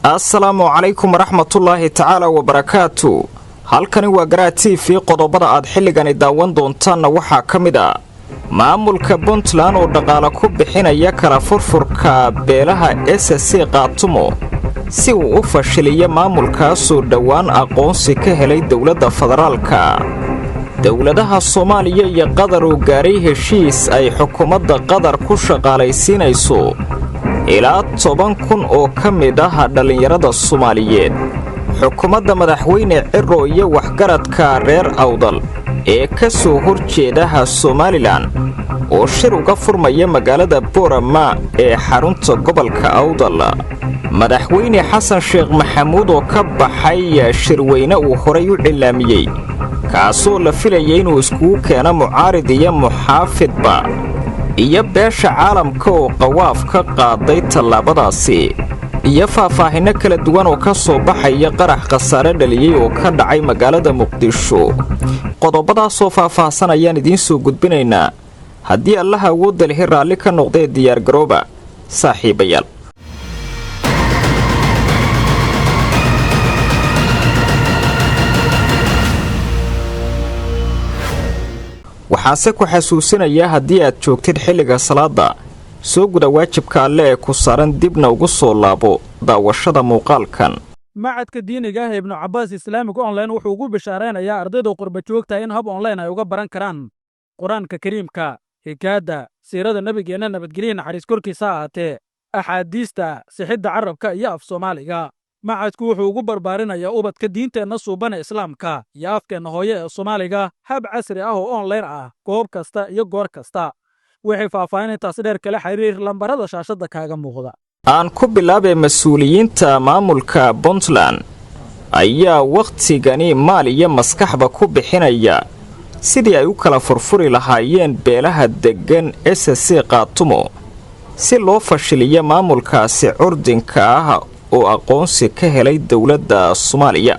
Asalaamu calaykum waraxmatullaahi tacaala wabarakaatu. Halkani waa Garaa TV. Qodobada aad xilligani daawan doontaanna waxaa ka mid ah maamulka Puntland oo dhaqaale ku bixinaya kala furfurka beelaha SSC Khaatumo si uu u fashiliyo maamulkaasoo dhowaan aqoonsi ka helay dowladda federaalka. Dowladaha Soomaaliya iyo Qatar oo gaaray heshiis ay xukuumadda Qatar ku shaqaalaysiinayso ilaa 10,000 oo ka mid ah dhallinyarada Soomaaliyeed. Xukuumadda Madaxweyne Ciro iyo waxgaradka reer Awdal ee ka soo horjeedaha Somalilan oo shir uga furmaya magaalada Boorama ee xarunta gobolka Awdal. Madaxweyne Xasan Sheekh Maxamuud oo ka baxay shirweyne uu horay u cilaamiyey, kaasoo la filayay inuu iskugu keeno mucaarid iyo muxaafidba, iyo beesha caalamka oo qawaaf ka qaaday tallaabadaasi, iyo faahfaahinno kala duwan oo ka soo baxaya qarax khasaare dhaliyey oo ka dhacay magaalada Muqdisho. Qodobadaasoo faahfaahsan ayaan idiin soo gudbinaynaa haddii Allaha awoodda lihi raalli ka noqdee. Diyaargarooba, saaxiibayaal. Waxaase ku xasuusinayaa, haddii aad joogtid xilliga salaada, soo guda waajibka Alle ee ku saaran, dibna ugu soo laabo daawashada muuqaalkan. Macadka diiniga ah Ibnu Cabbaas Islamic Online wuxuu ugu bishaaraynayaa ardayda qurba joogta in hab online ay uga baran karaan Qur-aanka Kariimka, hikaadda, siirada Nebigeenna, nabadgelya naxariis korkiisa ahaatee, axaadiista, sixidda carabka iyo af Soomaaliga. Macadku wuxuu ugu barbaarinayaa ubadka diinteenna suuban ee Islaamka iyo afkeenna hooye ee Soomaaliga hab casri ah oo online ah, goob kasta iyo goor kasta. Wixii faahfaahinintaasi dheer, kala xiriir lambarada shaashadda kaaga muuqda. Aan ku bilaabay, mas-uuliyiinta maamulka Puntland ayaa wakhtigani maal iyo maskaxba ku bixinaya sidii ay u kala furfuri lahaayeen beelaha deggan SSC Khaatumo si loo fashiliyo maamulkaasi curdinka ah oo aqoonsi ka helay dowladda Soomaaliya.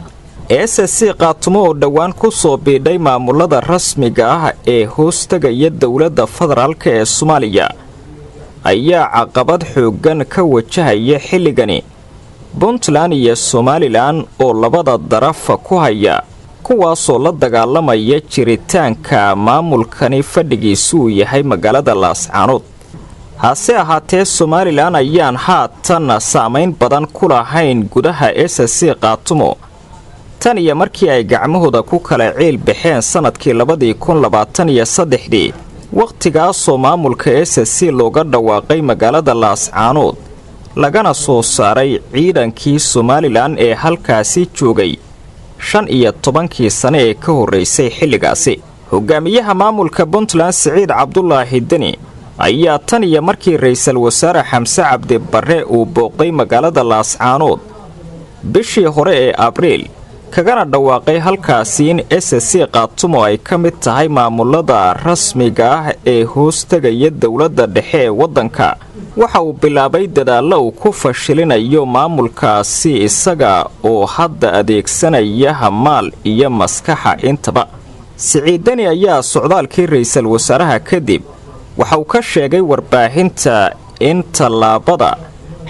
SSC Khaatumo oo dhowaan ku soo biidhay maamulada rasmiga ah ee hoostegaya dowladda federaalka ee Soomaaliya ayaa caqabad xooggan ka wajahaya xilligani Puntland iyo Somalilan oo labada darafa ku haya, kuwaasoo la dagaalamaya jiritaanka maamulkani fadhigiisuu yahay magaalada Laascaanood. Hase ahaatee, Somalilan ayaan haatan saamayn badan ku lahayn gudaha SSC Khaatumo tan iyo markii ay gacmahooda ku kala ciil baxeen sannadkii 2023-dii, wakhtigaasoo maamulka SSC looga dhawaaqay magaalada Laascaanood, lagana soo saaray ciidankii Somalilan ee halkaasi joogay 15-kii sane ee ka horraysay xilligaasi. Hogaamiyaha maamulka Puntland Siciid Cabdulaahi Deni ayaa tan iyo markii Ra'iisul Wasaare Xamse Cabdi Barre uu booqday magaalada Laascaanood bishii hore ee Abriil, kagana dhawaaqay halkaasi in SSC Khaatumo ay ka mid tahay maamulada rasmiga ah ee hoostegaya dowladda dhexe ee waddanka, waxa uu bilaabay dadaallo uu ku fashilinayo maamulkaasi, isaga oo hadda adeegsanaya maal iyo maskaxa intaba. Siciid Deni ayaa socdaalkii ra'iisul wasaaraha kadib waxa uu ka sheegay warbaahinta in tallaabada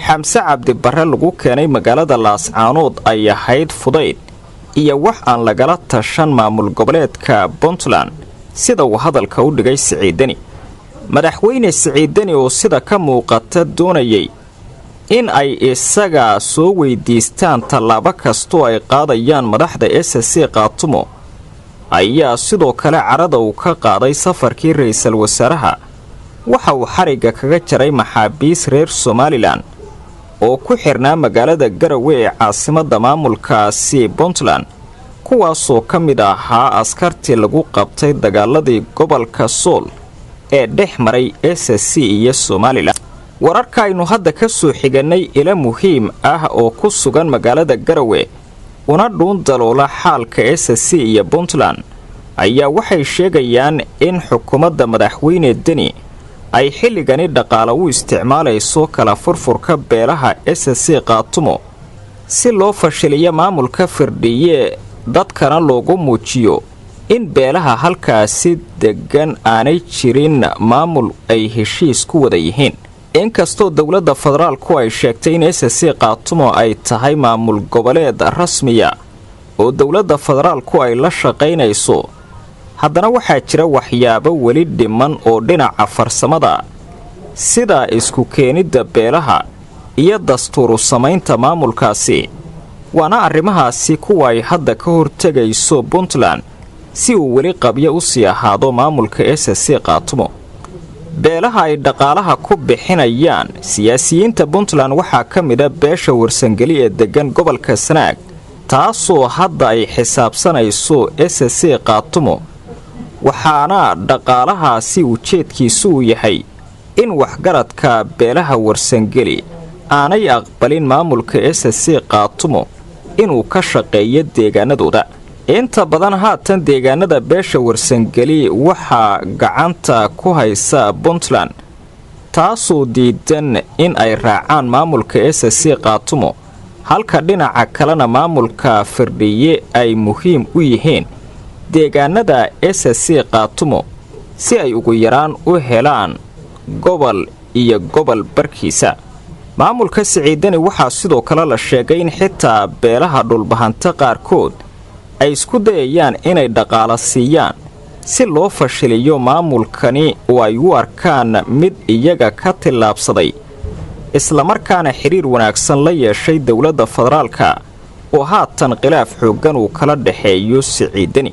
Xamse Cabdi Barre lagu keenay magaalada Laascaanood ay ahayd fudayd iyo wax aan lagala tashan maamul goboleedka Puntland, sida uu hadalka u dhigay Siciid Deni. Madaxweyne Siciid Deni oo sida ka muuqata doonayay in ay isaga soo weydiistaan tallaabo kastoo ay qaadayaan madaxda SSC Khaatumo ayaa sidoo kale carada uu ka qaaday safarkii ra'iisul wasaaraha waxa uu xarigga kaga jaray maxaabiis reer Somalilan oo ku xirnaa magaalada Garowe ee caasimadda maamulkaasi Puntland, kuwaasoo ka mid ahaa askartii lagu qabtay dagaaladii gobolka Sool ee dhex maray SSC iyo Somalilan. Wararka aynu hadda ka soo xigannay ila muhiim ah oo ku sugan magaalada Garowe una dhuun daloola xaalka SSC iyo Puntland ayaa waxay sheegayaan in xukuumadda Madaxweyne Deni ay xilligani dhaqaale u isticmaalayso kala furfurka beelaha SSC Khaatumo si loo fashiliyo maamulka Firdhiye, dadkana loogu muujiyo in beelaha halkaasi deggan aanay jirin maamul ay heshiis ku wada yihiin. Inkastoo dowladda federaalku ay sheegtay in SSC Khaatumo ay tahay maamul goboleed rasmiya oo dowladda federaalku ay la shaqaynayso, haddana waxaa jira waxyaabo weli dhiman oo dhinaca farsamada, sida isku keenidda beelaha iyo dastuuru samaynta maamulkaasi. Waana arrimahaasi kuwa ay hadda ka hortegayso Puntland si uu weli qabyo u sii ahaado maamulka SSC Khaatumo. Beelaha ay dhaqaalaha ku bixinayaan siyaasiyiinta Puntland waxaa ka mida beesha Warsangeli ee deggan gobolka Sanaag, taasoo hadda ay xisaabsanayso SSC Khaatumo, waxaana dhaqaalahaasi ujeedkiisu uu yahay in waxgaradka beelaha Warsangeli aanay aqbalin maamulka SSC Khaatumo inuu ka shaqeeyo deegaanadooda. Inta badan haatan deegaanada beesha Warsangeli waxaa gacanta ku haysa Puntland, taasoo diidan in ay raacaan maamulka SSC Khaatumo, halka dhinaca kalena maamulka Firdhiye ay muhiim u yihiin deegaanada SSC Khaatumo si ay ugu yaraan u helaan gobol iyo gobol barkiisa. Maamulka Siciidani waxaa sidoo kale la sheegay in xitaa beelaha Dhulbahante qaarkood ay isku dayayaan inay dhaqaala siiyaan si loo fashiliyo maamulkani oo ay u arkaan mid iyaga ka tillaabsaday, islamarkaana xidhiir wanaagsan la yeeshay dowladda federaalka oo haatan khilaaf xooggan uu kala dhexeeyo Siciidani.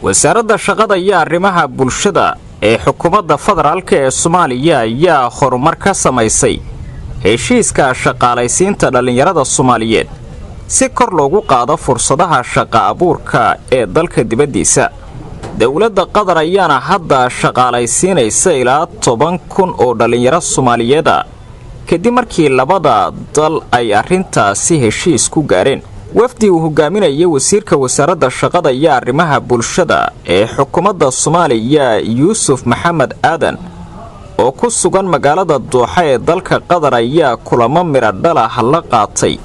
Wasaaradda Shaqada iyo Arrimaha Bulshada ee xukuumadda federaalka ee Soomaaliya ayaa horumar ka samaysay heshiiska shaqaalaysiinta dhallinyarada Soomaaliyeed si kor loogu qaado fursadaha shaqa abuurka ee dalka dibaddiisa. Dowladda Qatar ayaana hadda shaqaalaysiinaysa ilaa 10,000 oo dhallinyaro Soomaaliyeeda kadib markii labada dal ay arrintaasi heshiis ku gaareen. Wafdi uu hogaaminayay wasiirka wasaaradda shaqada iyo arrimaha bulshada ee xukuumadda Soomaaliya, Yuusuf Maxamed Aadan, oo ku sugan magaalada Dooxa ee dalka Qatar, ayaa kulamo midho dhalah la qaatay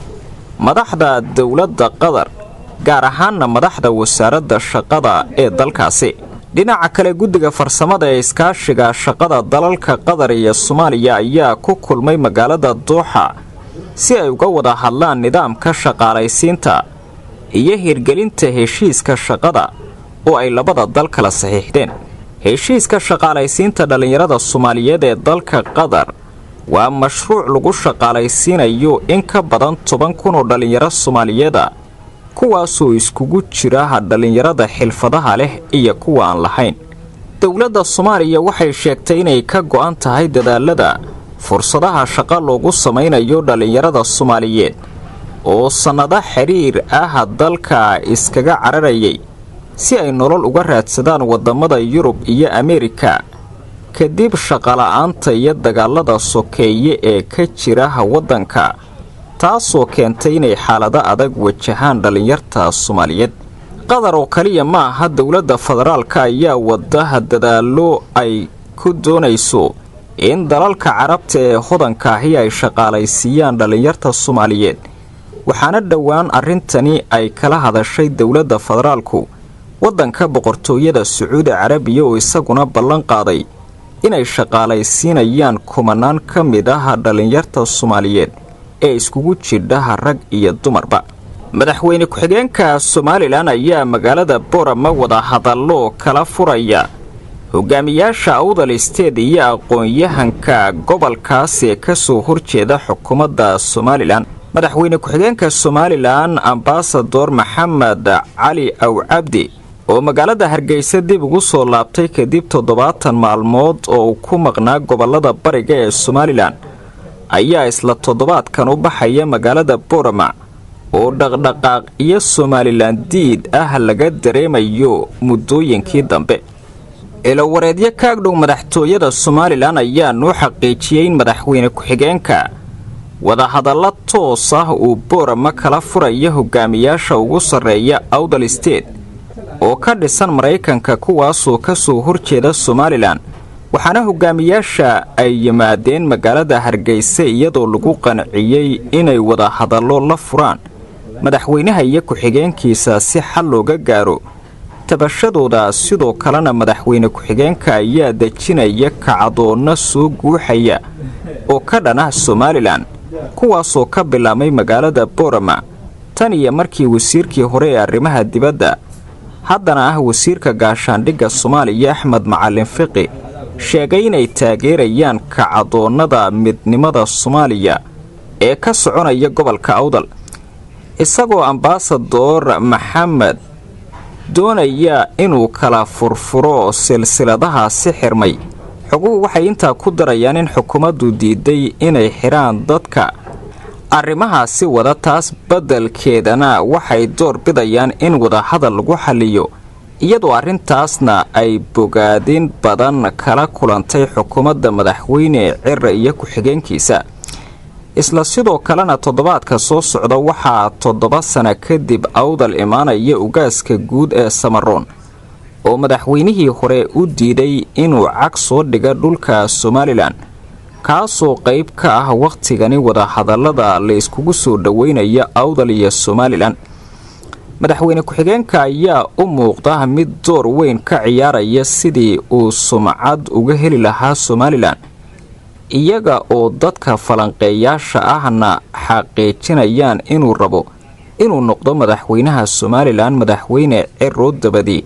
madaxda dowladda Qatar, gaar ahaanna madaxda wasaaradda shaqada ee dalkaasi. Dhinaca kale, guddiga farsamada ee iskaashiga shaqada dalalka Qatar iyo Soomaaliya ayaa ku kulmay magaalada Dooxa si ay uga wada hadlaan nidaamka shaqaalaysiinta iyo hirgelinta heshiiska shaqada oo ay labada dal kala saxiixdeen. Heshiiska shaqaalaysiinta dhallinyarada Soomaaliyeed ee dalka Qatar waa mashruuc lagu shaqaalaysiinayo in ka badan 10,000 oo dhallinyaro Soomaaliyeeda, kuwaasoo iskugu jira dhallinyarada xirfadaha leh iyo kuwa aan lahayn. Dowladda Soomaaliya waxay sheegtay inay ka go'an tahay dadaalada fursadaha shaqo loogu samaynayo dhallinyarada Soomaaliyeed oo sannado xidhiir ah dalka iskaga cararayay si ay nolol uga raadsadaan waddamada Yurub iyo Ameerika kadib shaqola'aanta iyo dagaalada sokeeye ee ka jira waddanka, taasoo keentay inay xaalado adag wajahaan dhallinyarta Soomaaliyeed. Qatar oo kaliya ma aha, dowladda federaalka ayaa wadaha dadaallo ay ku doonayso in dalalka Carabta ee hodanka ahi ay shaqaalaysiiyaan dhallinyarta Soomaaliyeed, waxaana dhowaan arrintani ay kala hadashay dowladda federaalku waddanka Boqortooyada Sacuudi Carabiya, oo isaguna ballan qaaday inay shaqaalaysiinayaan kumanaan ka mid ah dhallinyarta Soomaaliyeed ee iskugu jidhaha rag iyo dumarba. Madaxweyne ku-xigeenka Somaliland ayaa magaalada Borama wadahadallo kala furaya hogaamiyaasha Awdal State iyo aqoon-yahanka gobolkaas ee kasoo horjeeda xukuumadda Somaliland. Madaxweyne ku-xigeenka Somaliland, Ambasador Maxamed Cali Aw Cabdi, oo magaalada Hargeysa dib ugu soo laabtay kadib 70 maalmood oo uu ku maqnaa gobolada bariga ee Somaliland, ayaa isla toddobaadkan u baxaya magaalada Borama oo dhaqdhaqaaq iyo Somaliland diid ah laga dareemayo muddooyinkii dambe. Elowareedyo ka agdhow madaxtooyada Somaliland ayaa noo xaqiijiyey in madaxweyne ku-xigeenka wadahadallo toos ah uu Boorama kala furaya hogaamiyaasha ugu sarreeya Awdal State oo ka dhisan Maraykanka, kuwaasoo ka soo horjeeda Somaliland, waxaana hogaamiyaasha ay yimaadeen magaalada Hargeysa iyadoo lagu qanciyey inay wadahadallo la furaan madaxweynaha iyo ku-xigeenkiisa si xal looga gaaro. Tabashadooda sidoo kalena madaxweyne ku-xigeenka ayaa dejinaya kacdoonna soo guuxaya oo ka dhan ah Somalilan, kuwaasoo ka bilaabmay magaalada Boorama tan iyo markii wasiirkii hore ee arrimaha dibadda, haddana ah wasiirka gaashaandhigga Soomaaliya, Axmed Macalin Fiqi, sheegay inay taageerayaan kacdoonnada midnimada Soomaaliya ee ka soconaya gobolka Awdal, isagoo ambasador Maxamed doonaya inuu kala furfuro silsiladahaasi xirmay. Xoguhu waxay intaa ku darayaan in xukuumaddu diiday inay xidhaan dadka arrimahaasi wada, taas beddelkeedana waxay door bidayaan in wadahadal lagu xalliyo, iyadoo arrintaasna ay bogaadin badan kala kulantay xukuumadda madaxweyne Cire iyo ku-xigeenkiisa. Isla sidoo kalena toddobaadka soo socda waxaa 7 sana kadib Awdal imaanaya ugaaska guud ee Samaroon, oo madaxweynihii hore u diiday inuu cag soo dhiga dhulka Somalilan, kaasoo qayb ka ah wakhtigani wadahadallada la iskugu soo dhoweynaya Awdal iyo Somalilan. Madaxweyne ku-xigeenka ayaa u muuqda mid door weyn ka ciyaaraya sidii uu sumcad uga heli lahaa Somalilan, iyaga oo dadka falanqeeyaasha ahna xaqiijinayaan inuu rabo inuu noqdo madaxweynaha Somalilan madaxweyne Ciro dabadi.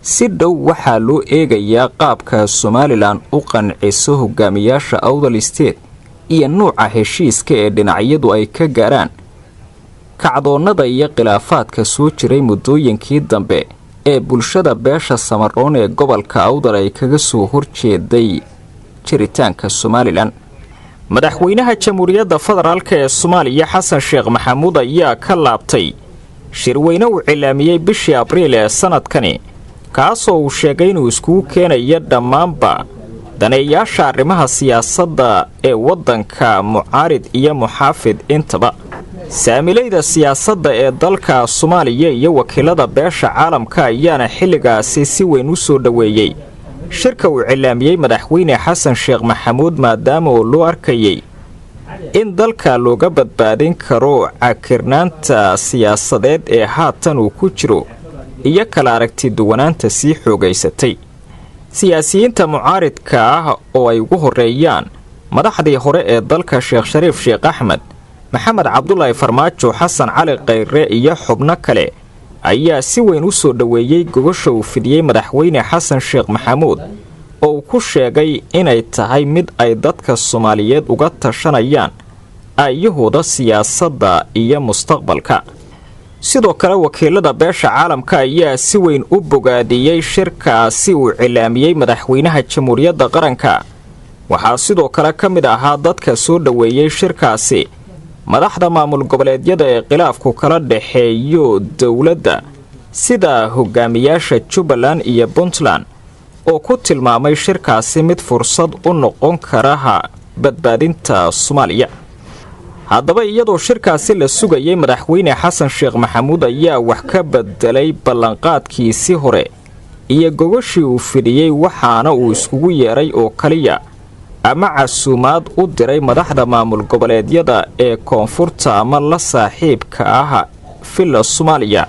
Si dhow waxaa loo eegayaa qaabka Somalilan u qanciso hogaamiyaasha Awdal State iyo nuuca heshiiska ee dhinacyadu ay ka gaaraan kacdoonnada iyo khilaafaadka soo jiray muddooyinkii dambe ee bulshada beesha Samaroon ee gobolka Awdal ay kaga soo horjeeday jiritaanka Somalilan. Madaxweynaha Jamhuuriyadda Federaalka ee Soomaaliya, Xasan Sheekh Maxamuud, ayaa ka laabtay shirweyne uu cilaamiyey bishii Abriil ee sanadkani, kaasoo uu sheegay inuu iskugu keenayo dhammaanba daneeyaasha arrimaha siyaasadda ee waddanka, mucaarid iyo muxaafid intaba. Saamilayda siyaasadda ee dalka Soomaaliya iyo wakiilada beesha caalamka ayaana xilligaasi si weyn u soo dhoweeyey shirka uu cilaamiyey madaxweyne Xasan Sheekh Maxamuud, maadaama oo loo arkayay in dalka looga badbaadin karo cakirnaanta siyaasadeed ee haatan uu ku jiro iyo kala aragti duwanaanta sii xoogaysatay. Siyaasiyiinta mucaaridka ah, oo ay ugu horreeyaan madaxdii hore ee dalka Sheekh Shariif Sheekh Axmed, Maxamed Cabdulaahi Farmaajo, Xasan Cali Khayre iyo xubno kale, ayaa si weyn u soo dhoweeyey gogosha uu fidiyey madaxweyne Xasan Sheekh Maxamuud, oo uu ku sheegay inay tahay mid ay dadka Soomaaliyeed uga tashanayaan aayahooda siyaasadda iyo mustaqbalka. Sidoo kale wakiilada beesha caalamka ayaa si weyn u bogaadiyey shirkaasi uu cilaamiyey madaxweynaha Jamhuuriyadda Qaranka. Waxaa sidoo kale ka mid ahaa dadka soo dhoweeyey shirkaasi madaxda maamul goboleedyada ee khilaafku kala dhexeeyo dowladda, sida hogaamiyaasha Jubbaland iyo Puntland, oo ku tilmaamay shirkaasi mid fursad u noqon karaha badbaadinta Soomaaliya. Haddaba, iyadoo shirkaasi la sugayay, madaxweyne Xasan Sheekh Maxamuud ayaa wax ka bedelay ballanqaadkiisii hore iyo gogashii uu fidhiyey, waxaana uu iskugu yeedhay oo kaliya ama casuumaad u diray madaxda maamul goboleedyada ee koonfurta ama la saaxiibka ah Villa Soomaaliya,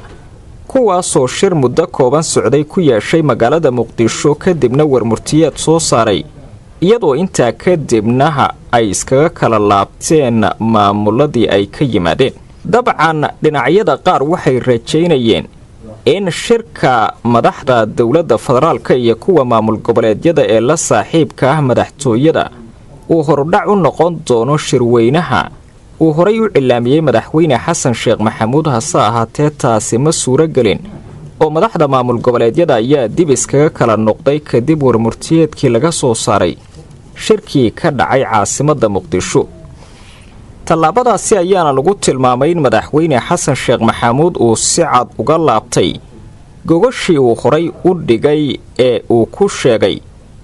kuwaasoo shir muddo kooban socday ku yeeshay magaalada Muqdisho, kadibna warmurtiyeed soo saaray, iyadoo intaa kadibnaha ay iskaga kala laabteen maamuladii ay ka yimaadeen. Dabcan dhinacyada qaar waxay rajaynayeen in shirka madaxda dowladda federaalka iyo kuwa maamul goboleedyada ee la saaxiibka ah madaxtooyada uu horudhac u noqon doono shirweynaha uu horay u cilaamiyey madaxweyne Xasan Sheekh Maxamuud. Hase ahaatee taasi ma suuro gelin, oo madaxda maamul goboleedyada ayaa dib iskaga kala noqday kadib warmurtiyeedkii laga soo saaray shirkii ka dhacay caasimadda Muqdisho. Tallaabadaasi ayaana lagu tilmaamay in madaxweyne Xasan Sheekh Maxamuud uu si cad uga laabtay gogashii uu horay u dhigay ee uu ku sheegay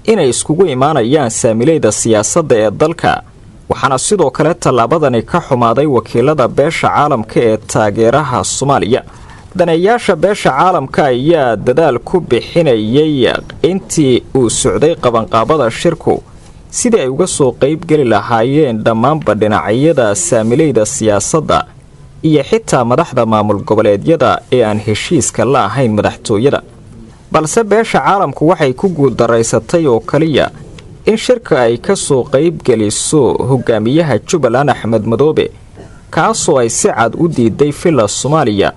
inay iskugu imaanayaan saamilayda siyaasadda ee dalka. Waxaana sidoo kale tallaabadani ka xumaaday wakiilada beesha caalamka ee taageeraha Soomaaliya. Daneeyaasha beesha caalamka ayaa dadaal ku bixinayay intii uu socday qabanqaabada shirku sidii ay uga soo qaybgeli lahaayeen dhammaanba dhinacyada saamilayda siyaasadda iyo xitaa madaxda maamul goboleedyada ee aan heshiiska la ahayn madaxtooyada. Balse beesha caalamku waxay ku guuldaraysatay oo kaliya in shirka ay ka soo qaybgeliso hogaamiyaha Jubbaland, Axmed Madoobe, kaasoo ay si cad u diiday Villa Soomaaliya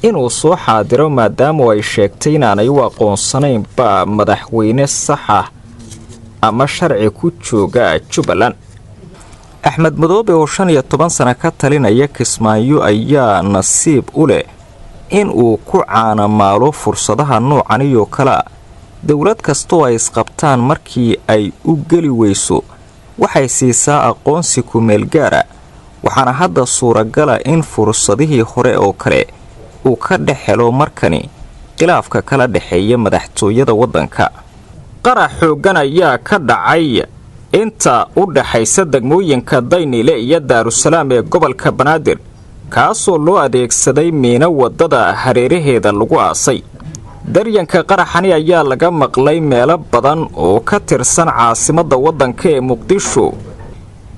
inuu soo xaadiro, maadaamu ay sheegtay inaanay u aqoonsanaynba madaxweyne sax ah ama sharci ku jooga Jubbaland. Axmed Madoobe oo 15 sano ka talinaya Kismaayo ayaa nasiib u leh in uu ku caanamaalo fursadaha noocaniyoo kalea. Dowlad kastoo ay isqabtaan, markii ay u geli weyso, waxay siisaa aqoonsi ku-meel gaara, waxaana hadda suuragala in fursadihii hore oo kale uu ka dhex helo markani khilaafka kala dhexeeya madaxtooyada waddanka. Qarax xooggan ayaa ka dhacay inta u dhaxaysa degmooyinka Daynile iyo Daarusalaam ee gobolka Banaadir, kaasoo loo adeegsaday miino waddada hareeraheeda lagu aasay. Daryanka qaraxani ayaa laga maqlay meelo badan oo ka tirsan caasimadda waddanka ee Muqdisho,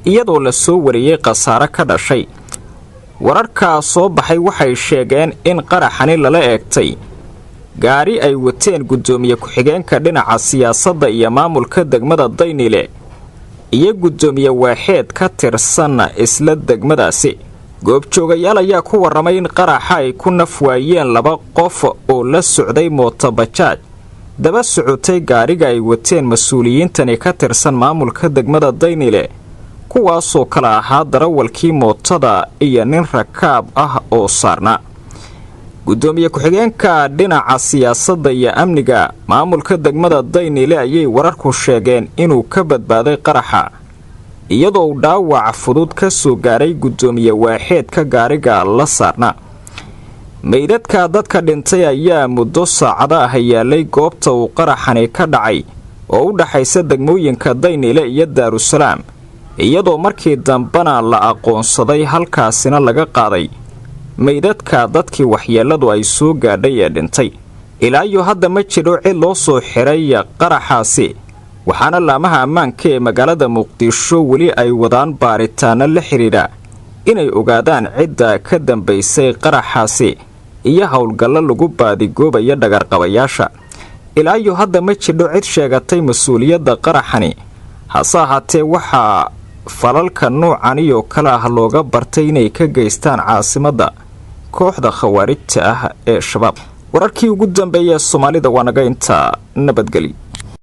iyadoo la soo wariyey khasaare ka dhashay. Wararkaa soo baxay waxay sheegeen in qaraxani lala eegtay gaari ay wateen guddoomiye ku-xigeenka dhinaca siyaasadda iyo maamulka degmada Daynile iyo guddoomiye waaxeed ka tirsan isla degmadaasi. Goobjoogayaal ayaa ku warramay in qaraxa ay ku naf waayeen laba qof oo la socday mootobajaaj daba socotay gaariga ay wateen mas-uuliyiintani ka tirsan maamulka degmada Daynile, kuwaasoo kala ahaa darawalkii mootada iyo nin rakaab ah oo saarnaa. Guddoomiye ku-xigeenka dhinaca siyaasadda iyo amniga maamulka degmada Daynile ayay wararku sheegeen inuu ka badbaaday qaraxa, iyadoo uu dhaawac fudud ka soo gaaray guddoomiye waaxeedka gaariga la saarna. Meydadka dadka dhintay ayaa muddo saacado ah yaalay goobta uu qaraxani ka dhacay oo u dhaxaysa degmooyinka Daynile iyo Daarusalaam, iyadoo markii dambena la aqoonsaday, halkaasina laga qaaday meydadka dadkii waxyeelladu ay soo gaadhay ee dhintay. Ilaa iyo hadda ma jiro cid loo soo xiray qaraxaasi, waxaana laamaha ammaanka ee magaalada Muqdisho weli ay wadaan baaritaano la xidhiidha inay ogaadaan cidda ka dambaysay qaraxaasi iyo howlgallo lagu baadigoobayo dhagarqabayaasha. Ilaa iyo hadda ma jidho cid sheegatay mas-uuliyadda qaraxani, hase ahaatee waxaa falalka noocaniyoo kale ah looga bartay inay ka geystaan caasimadda kooxda khawaarijta ah ee Shabaab. Wararkii ugu dambeeya Soomaalida waa naga intaa. Nabadgeli.